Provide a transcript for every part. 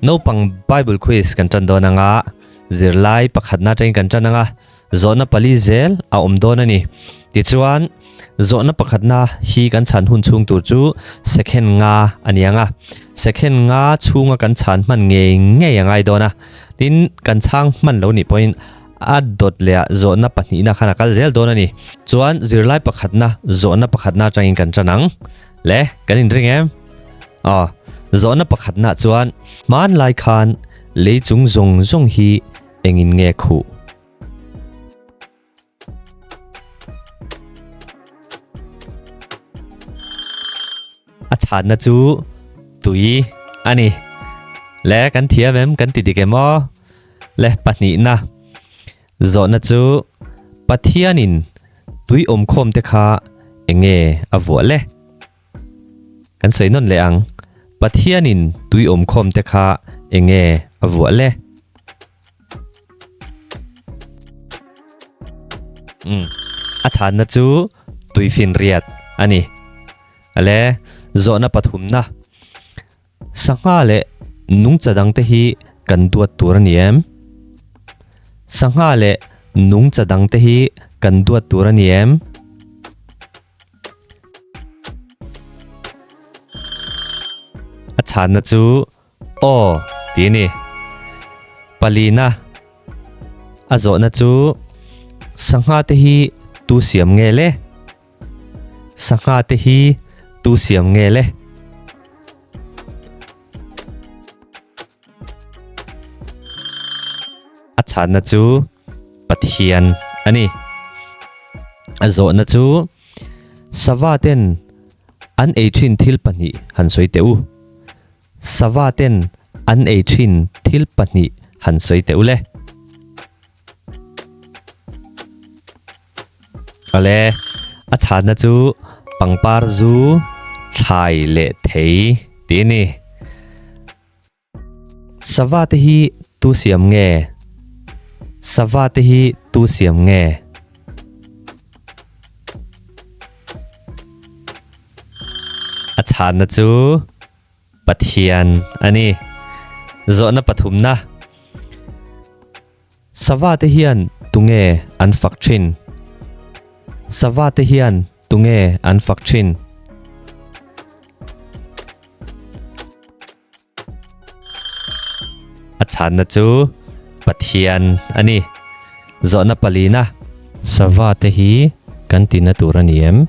Naupang Bible Quiz kan tan dawn anga, zirlai pakhatna atangin kan tan anga, zawhna pali zel a awm dawn a ni. Tichuan, zawhna pakhatna hi kan chhan hun chhung tur chu second nga a ni anga, second nga chhunga kan chhan hman ngei ngei a ngai dawn a. Tin, kan chhang hman lo nih pawhin a dawt leh ah zawhna pahnihna khan a kal zel dawn a ni. Chuan, zirlai pakhatna zawhna pakhatna atangin kan tan ang. Le, kan inring em? Aw, zawhna pakhatna chuan hmanlai khan lei chung zawng zawng hi engin nge khuh? A chhanna chu tui a ni. Le, kan thiam em? Kan ti dik em aw? Le, pahnihna zawhna chu Pathianin tui awmkhawmte kha enge a vuah le? Kan sawi nawn leh ang. Pathianin tui awmkhawm te kha enge a vuah le? Umm, a chhanna chu tuifinriat a ni. Ale, zawhna pathumna. Sangha leh nungcha dangte hi kan duat tur a ni em? Sangha leh nungcha dangte hi kan duat tur a ni em? A chhanna chu aw tih a ni. Palina a zawhna chu sangha te hi tu siam nge le? Sangha te hi tu siam nge le? A chhanna chu Pathian a ni. A zawhna chu Sava ten an ei thin thil pahnih han sawi teh u. Sava ten an ei thin thil pahnih han sawi teh u le. Awle, a chhanna chu pangpar zu thlai leh thei tih a ni. Sava te hi tu siam nge? Sava te hi tu siam nge? A chhanna chu Pathian a ni. Zawhna pathumna. Sava te hian tunge an fak thin? Sava te hian tunge an fak thin? A chhanna chu Pathian a ni. Zawhna palina. Sava te hi kan tina tur a ni em?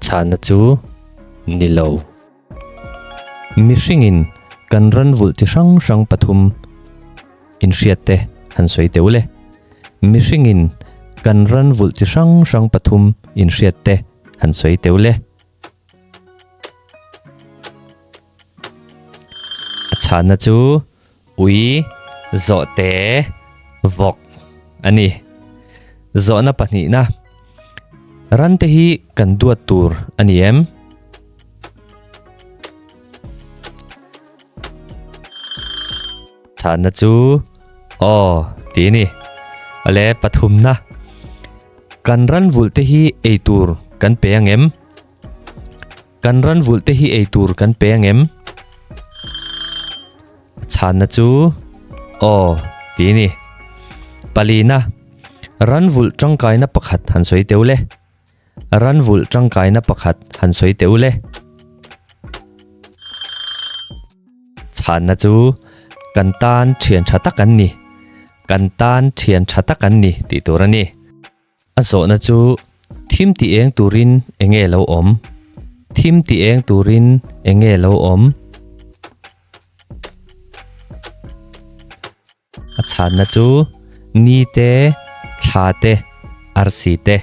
Chhanna chu ni lo. Mihringin kan ran vulh chi hrang hrang pathum inhriat te han sawi teuh le. Mihringin kan ran vulh chi hrang hrang pathum inhriat te han sawi teuh le. A chhanna chu ui, zawhte, vawk a ni. Zawhna pahnihna, Rante hi kan duat tur a ni em? Chhanna chu aw tih a ni. Awle pathumna, Kan ran vulh te hi ei tur kan pe ang em? Kan ran vulh te hi ei tur kan pe ang em? A chhanna chu aw tih a ni. Palina, Ran vulh tangkaina pakhat han sawi teuh le. Ran vulh tangkaina pakhat han sawi teuh le. Chhanna chu kan tan thian tha tak an ni. Kan tan thian tha tak an ni tih tur a ni. A zawhna chu thim ti eng turin enge lo awm? Thim ti eng turin enge lo awm? A chhanna chu ni te, thla te, arsi te.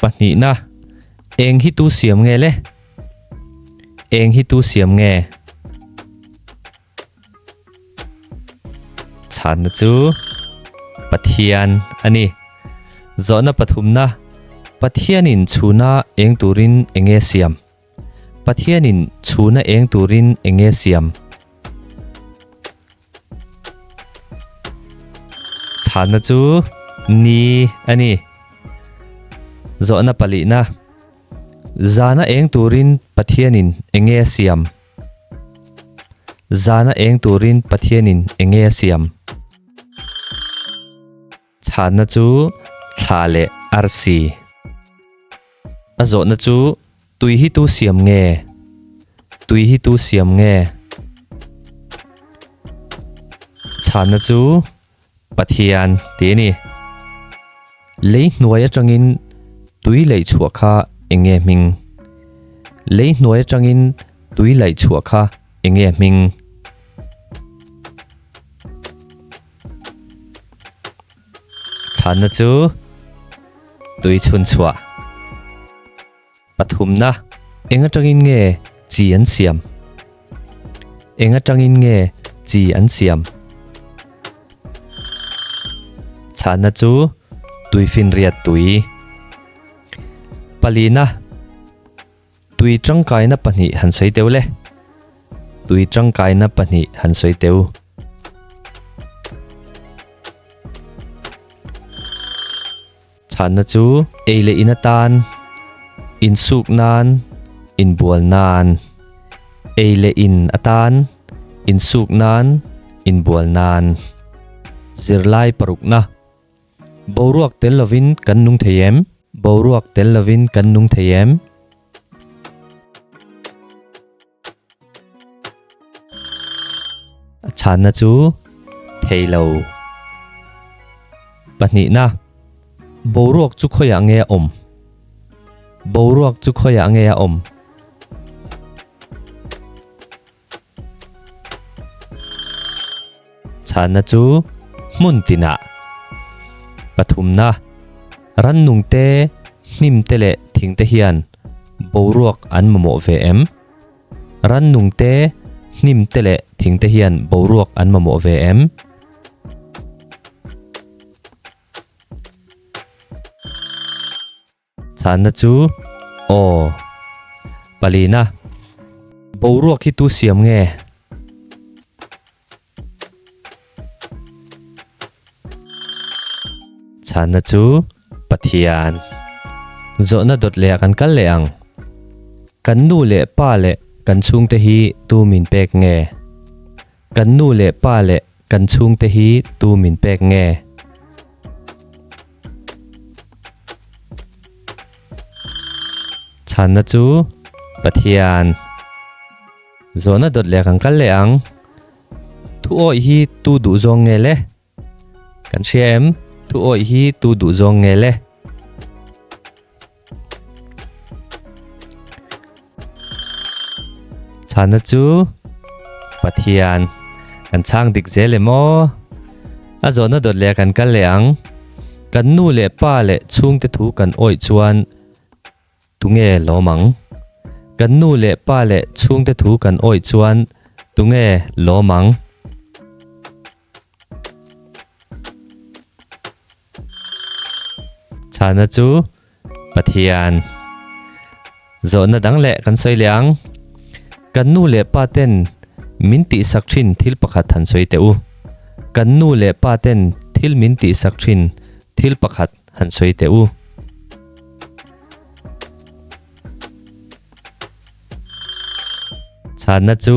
Pahnihna, eng hi tu siam nge le? Eng hi tu siam nge? Chhanna chu Pathian a ni. Zawhna pathumna, Pathianin chhuna eng turin enge siam? Pathianin chhuna eng turin enge siam? Chhanna chu ni a ni. Zawhna palihna. Zana eng turin Pathianin enge a siam? Zana eng turin Pathianin enge a siam? Chhanna chu thla leh arsi. A zawhna chu tui hi tu siam nge? Tui hi tu siam nge? Chhanna chu Pathian tih a ni. Lei hnuai atangin tui laih chhuah kha eng nge hming? Lei hnuai atangin tui laih chhuah kha eng nge hming? Chhanna chu tui chhun chhuah. Pathumna, eng atangin nge chi an siam? Eng atangin nge chi an siam? Chhanna chu tuifinriat tui. Palina, Tui tangkaina pahnih han sawi teu le. Tui tangkaina pahnih han sawi teu. Chhanna chu ei leh in atan, insuk nan, inbual nan. Ei leh in atan, insuk nan, inbual nan. Zirlai parukna. Boruak tel lovin kan nung thei em? Boruak tel lovin kan nung thei em? A chhanna chu thei lo. Pahnihna, Boruak chu khawiah nge a awm? Boruak chu khawiah nge a awm? Chhanna chu hmun tinah. Pathumna, Rannung te, hnim te leh thing te hian boruak an mamawh ve em? Rannung te, hnim te leh thing te hian boruak an mamawh ve em? Chhanna chu aw. Palina, Boruak hi tu siam nge? Chhanna chu Pathian. Zawhna dawt leh ah kan kal leh ang. Kan nu leh pa leh kan chhungte hi tu min pek nge? Kan nu leh pa leh kan chhungte hi tu min pek nge? Chhanna chu Pathian. Zawhna dawt leh kan kal leh ang. Thu awih hi tu duh zawng nge le? Kan hria em? Thu awih hi tu duh zawng nge le? Chhanna chu Pathian. Kan chhang dik zel em aw? A zawhna dawt leh kan kal leh ang. Kan nu leh pa leh chhungte thu kan awih chuan tunge lawm ang? Kan nu leh pa leh chhungte thu kan awih chuan tunge lawm ang? Chhana chu Pathian. Zawhna dang leh kan sawi leh ang. Kan nu leh pa ten min tihsak thin thil pakhat han sawi teh u. Kan nu leh pa ten thil min tihsak thin thil pakhat han sawi teh u. Chhana chu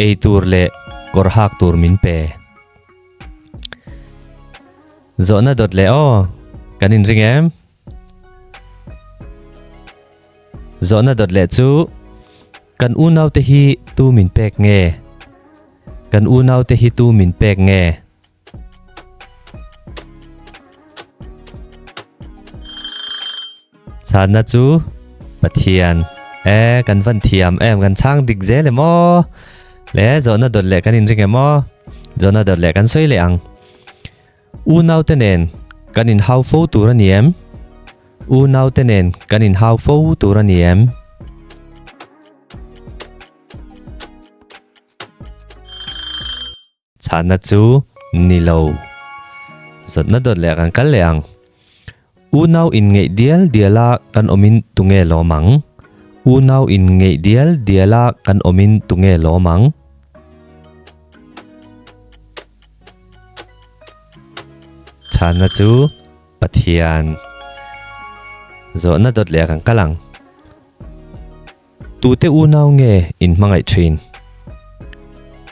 ei tur leh kawr hak tur min pe. Zawhna dawt leh aw, kan inring em? Zawhna dawt leh chu, Kan unaute hi tu min pek nge? Kan unaute hi tu min pek nge? Chhanna chu Pathian. E, kan van thiam em, kan chhang dik zel em aw. Le, zawhna dawt leh kan inring em aw. Zawhna dawt leh kan sawi leh ang. Unaute nen kan inhau fo tur a ni em? Unaute nen kan inhau fo tur a ni em? Chhanna chu ni lo. Zawtna dawt leh kan kal leh ang. Unau inngeih dial dial a kan awmin tunge lawm ang? Unau inngeih dial dial a kan awmin tunge lawm ang? Chhanna chu Pathian. Zawhna dawt leh kan kal ang. Tute unau nge in hmangaih thin?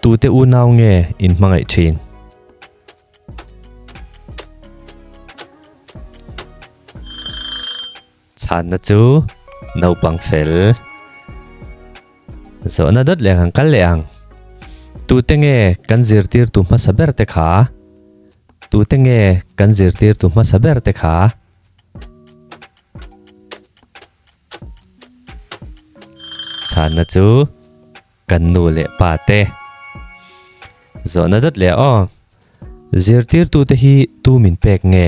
Tute unau nge in hmangaih thin? Chhanna chu naupang fel. Zawhna dawt leh ang kal leh ang. Tute nge kan zirtirtu hmasa ber te kha? Tute nge kan zirtirtu hmasa ber te kha? Chhanna chu kan nu leh pa te. Zawhna dawt leh aw. Zirtirtute hi tu min pek nge?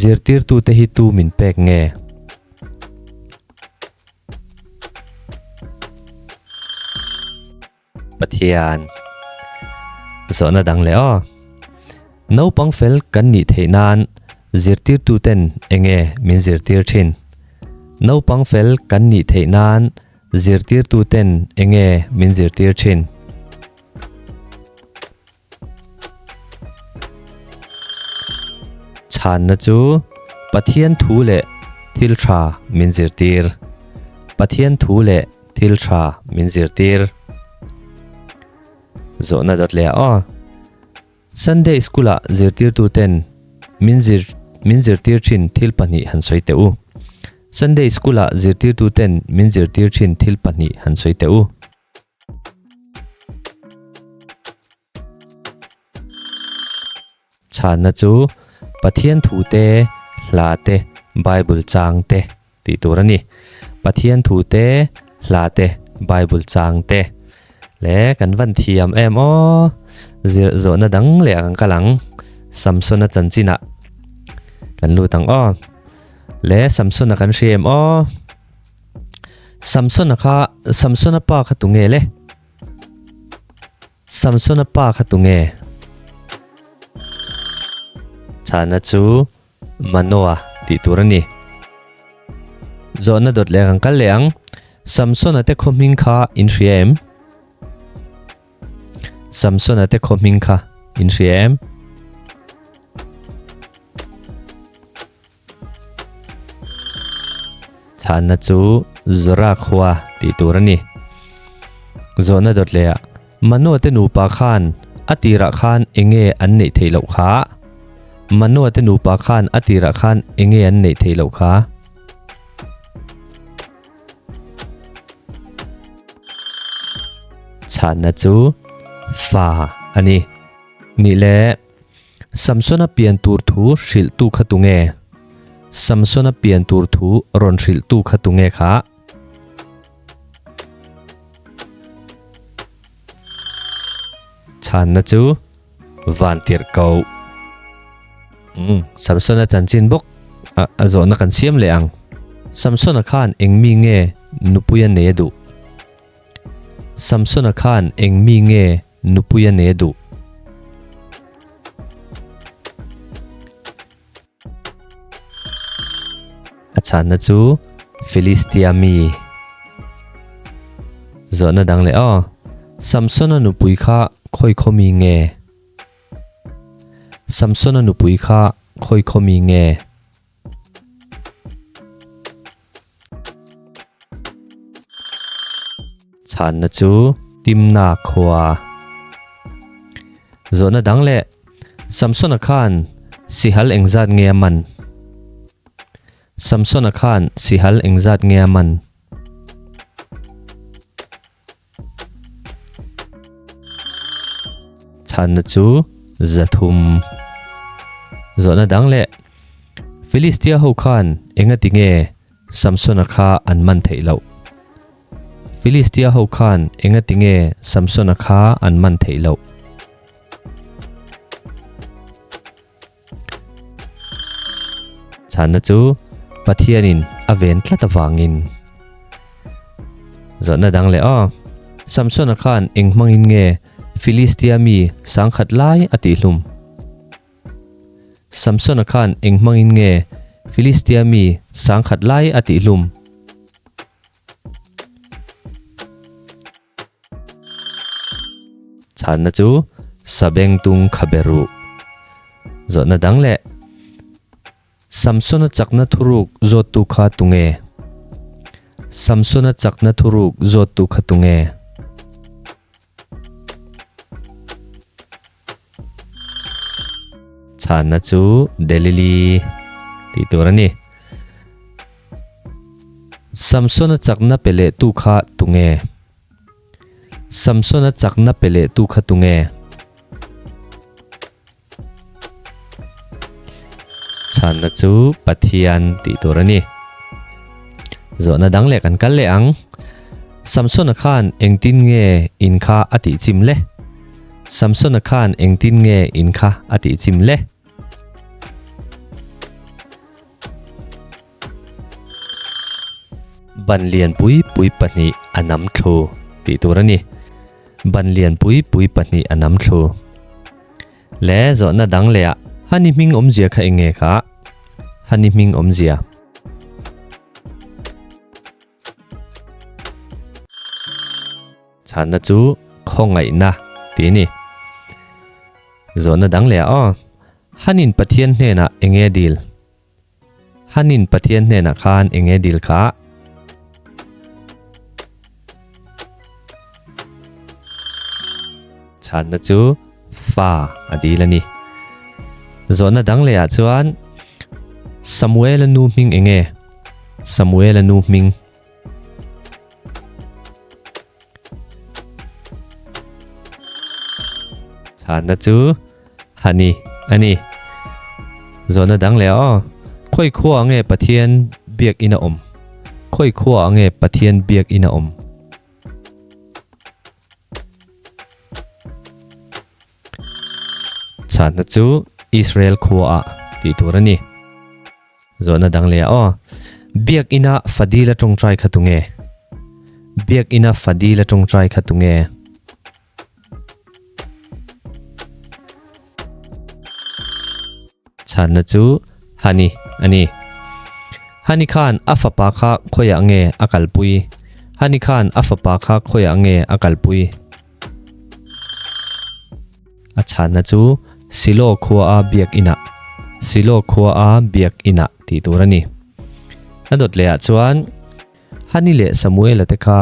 Zirtirtute hi tu min pek nge? Pathian. Zawhna dang leh aw. Naupang fel kan nih theih nan zirtirtuten enge min zirtir thin? Naupang fel kan nih theih nan zirtirtuten enge min zirtir thin? Chhanna chu Pathian thu leh thil tha min zirtir. Pathian thu leh thil tha min zirtir. Zawhna dawt leh aw. Sunday School-ah zirtirtuten min zir min zirtir thin thil pahnih han sawi teh u. Sunday School-ah zirtirtuten min zirtir thin thil pahnih han sawi teh u. Chhanna chu Pathian thu te, hla te, Bible chang te tih tur a ni. Pathian thu te, hla te, Bible chang te. Le kan van thiam em aw. Zir zawhna dang leh ang kal ang. Samsona chanchinah kan lut ang aw. Le Samsona kan hria em aw. Samsona kha Samsona pa kha tunge le? Samsona pa kha tunge? Chhana chu Manoa tih tur a ni. Zawhna dawt leh kan kal leh ang. Samsona te khaw hming kha in hria em? Samsona te khaw hming kha in hria em? Chhanna chu Zora khua tih tur a ni. Zawhna dawt leh ah Manoa te nupa khan a tirah khan enge an neih theih loh kha? Manoa te nupa khan a tirah khan enge an neih theih loh kha? Chhanna chu fa a ni. Nih leh. Samsona pian tur thu hrilhtu kha tunge? Samsona pian tur thu rawn hrilhtu kha tunge kha? Chhanna chu van tirh ko. Umm, Samsona chanchin bawk a a zawhna kan siam leh ang. Samsona khan eng mi nge nupui a nei a duh? Samsona khan eng mi nge nupui a nei a duh? A chhanna chu Filistia mi. Zawhna dang leh aw. Samsona nupui kha khawi khaw mi nge? Samsona nupui kha khawi khaw mi nge? Chhanna chu Timna khua. Zawhna dang leh Samsona khan sihal engzat nge a man? Samsona khan sihal engzat nge a man? Chhanna chu 300. Zawhna dang leh Filistia ho khan engati nge Samsona kha an man theih loh? Filistia ho khan engati nge Samsona kha an man theih loh? Chhanna chu Pathianin a ven tlat avangin. Zawhna dang leh aw. Samsona khan eng hmangin nge Filistia mi sangkhat lai a tihhlum? Samsona khan eng hmangin nge Filistia mi sangkhat lai a tihhlum? Chhanna chu Sabengtung Khaberuh. Zawhna dang leh Samsona chakna thuruk zawttu kha tunge? Samsona chakna thuruk zawttu kha tunge? Chhanna chu Delili tih tur a ni. Samsona chakna pe lehtu kha tunge? Samsona chakna pe lehtu kha tunge? Chhanna chu Pathian tih tur a ni. Zawhna dang leh kan kal leh ang. Samsona khan engtin nge in kha a tih chim le? Samsona khan engtin nge in kha a tih chim le? Ban lian pui pui pahnih a nam thlu tih tur a ni. Ban lian pui pui pahnih a nam thlu. Le zawhna dang leh ah Hani hming awmzia kha eng nge kha? Hani hming awmzia. Chhanna chu khawngaihna tih a ni. Zawhna dang leh ah aw Hanin Pathian hnenah eng nge dil? Hanin Pathian hnenah khan eng nge dil kha? Chhanna chu fa a dil a ni. Zawhna dang lehah chuan Samuela nu hming eng nge? Samuela nu hming. Chhanna chu Hani a ni. Zawhna dang leh aw. Khawi khua nge Pathian biak in a awm? Khawi khua nge Pathian biak in a awm? Chhanna chu Israel khua ah tih tur a ni. Zawhna dang leh ah aw. Biakina Fadila tawngtai kha tunge? Biakina Fadila tawngtai kha tunge? Chhanna chu Hani a ni. Hani khan a fapa kha khawiah nge a kalpui? Hani khan a fapa kha khawiah nge a kalpui? A chhanna chu Silo khua a biak inah, Silo khua a biak inah tih tur a ni. A dawt lehah chuan Hani leh Samuela te kha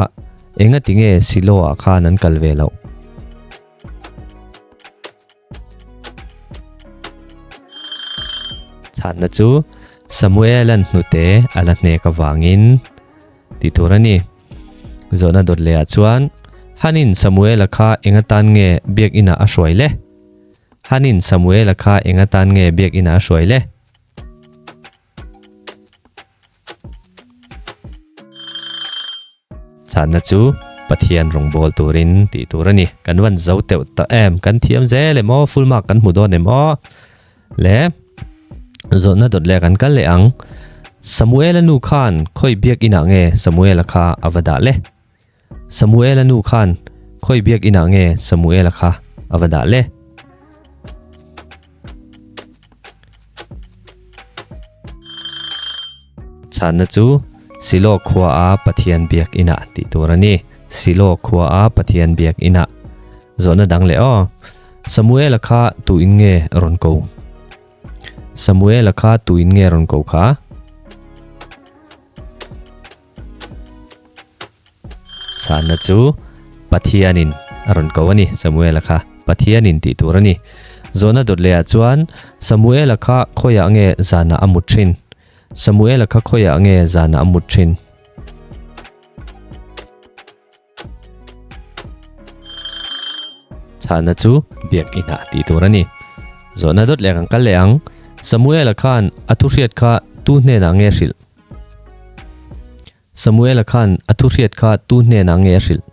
engati nge Silo ah khan an kal ve loh? Chhanna chu Samuela'n hnute a la hnek avangin tih tur a ni. Zawhna dawt lehah chuan Hanin Samuela kha eng atan nge biakinah a hruai le? Hanin Samuela kha eng atan nge biakinah a hruai le? Chhanna chu Pathian rawngbâwl turin tih tur a ni. Kan van zo teuh tawh em? Kan thiam zel em aw? Full mark kan hmu dawn em aw? Le zawhna dawt leh kan kal leh ang. Samuela nu khan khawi biak inah nge Samuela kha a va dah le? Samuela nu khan khawi biak inah nge Samuela kha a va dah le? Chhanna chu Silo khua a Pathian biak inah tih tur a ni. Silo khua a Pathian biak inah. Zawhna dang leh aw. Samuela kha tu in nge rawn ko? Samuela kha tu in nge rawn ko kha? Chhanna chu Pathianin a rawn ko a ni, Samuela kha Pathianin tih tur a ni. Zawhna dawt lehah chuan Samuela kha khawiah nge zanah a mut thin? Samuela kha khawiah nge zanah a mut thin? Chhanna chu biakinah tih tur a ni. Zawhna dawt leh kan kal leh ang. Samuela khan a thuhriat kha tu hnenah nge hrilh? Samuela khan a thuhriat kha tu hnenah nge a hrilh?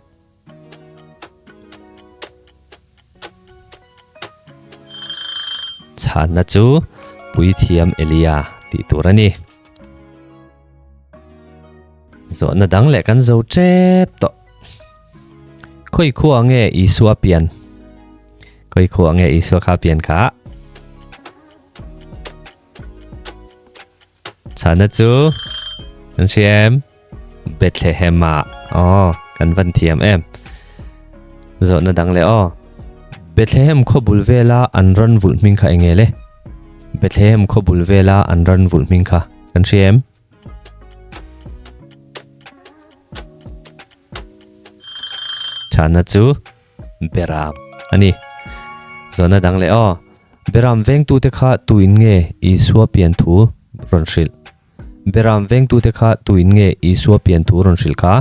Chhanna chu Puithiam Elia tih tur a ni. Zawhna dang leh kan zo tep tawh. Khawi khua nge Isua pian? Khawi khua nge Isua kha pian kha? Chhana chu kan hria em? Bethlehem ah aw kan van thiam em. Zawhna dang leh aw. Bethlehem khaw bul vela an ran vulh hming kha enge le? Bethlehem khaw bul vela an ran vulh hming kha kan hria em? Chhanna chu Beram a ni. Zawhna dang leh aw. Beram vengtute kha tuin nge Isua pian thu rawn hrilh? Beram vengtute kha tuin nge Isua pian thu rawn hrilh kha?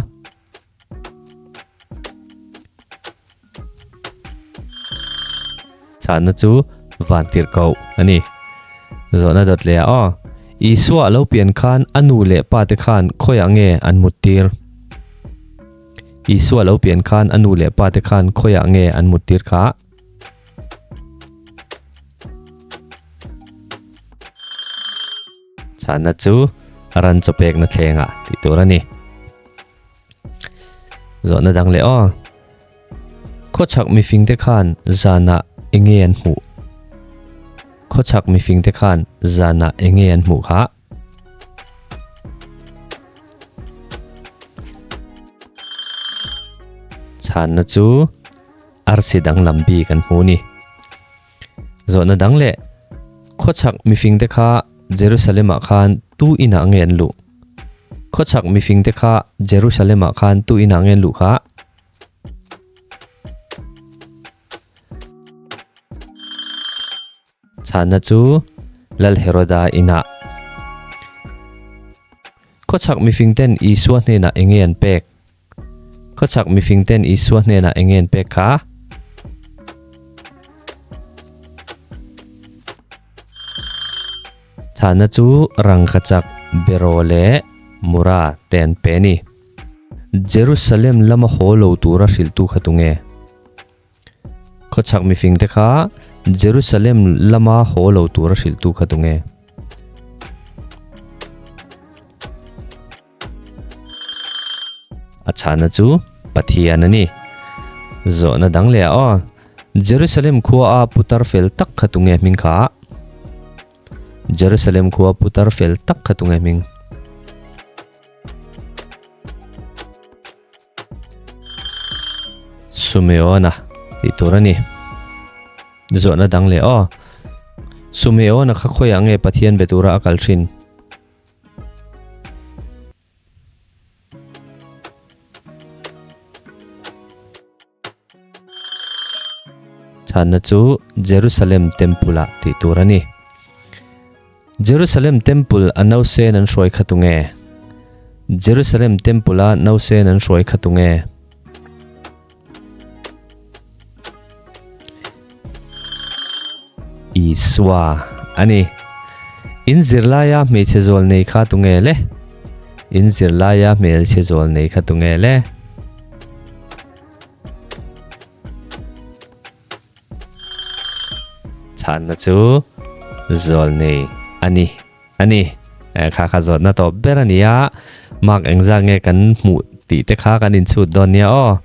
Chhanna chu van tirh koh a ni. Zawhna dawt leh ah aw. Isua a lo pian khan a nu leh pa te khan khawiah nge an mut tir? Isua a lo pian khan a nu leh pa te khan khawiah nge an mut tir kha? Chhanna chu ran chaw pekna thlengah tih tur a ni. Zawhna dang leh aw. Khawchhak mifingte khan zanah enge an hmuh? Khawchhak mifingte khan zanah enge an hmuh kha? Chhanna chu arsi danglam bik an hmu ni. Zawhna dang leh khawchhak mifingte kha Jerusalem-ah khan tu inah nge an luh? Khawchhak mifingte kha Jerusalem-ah khan tu inah nge an luh kha? Chhanna chu Lal Heroda inah. Khawchhak mifingten Isua hnenah eng nge an pek? Khawchhak mifingten Isua hnenah eng nge an pek kha? Chhanna chu rangkachak beraw leh mura te an pe a ni. Jerusalem lama haw lo tura hrilhtu kha tunge? Khawchhak mifingte kha Jerusalem lama haw lo tura hrilhtu kha tunge? A chhana chu Pathian a ni. Zawhna dang leh ah aw. Jerusalem khua a putar fel tak kha tunge hming kha? Jerusalem khua putar fel tak kha tunge hming? Sumeona tih tur a ni. Zawhna dang leh aw. Sumeona kha khawiah nge Pathian be tura a kal thin? Chhanna chu Jerusalem Temple ah tih tur a ni. Jerusalem Temple a nausen an hruai kha tunge? Jerusalem Temple a nausen an hruai kha tunge? Isua a ni. In zirlaia hmeichhe zawl nei kha tunge le? In zirlaia hmelchhe zawl nei kha tunge le? Chhanna chu zawl nei a ni a ni. Kha kha zawtna tawp ber a ni a, mark engzah nge kan hmuh tih te kha kan inchhut dawn nia aw.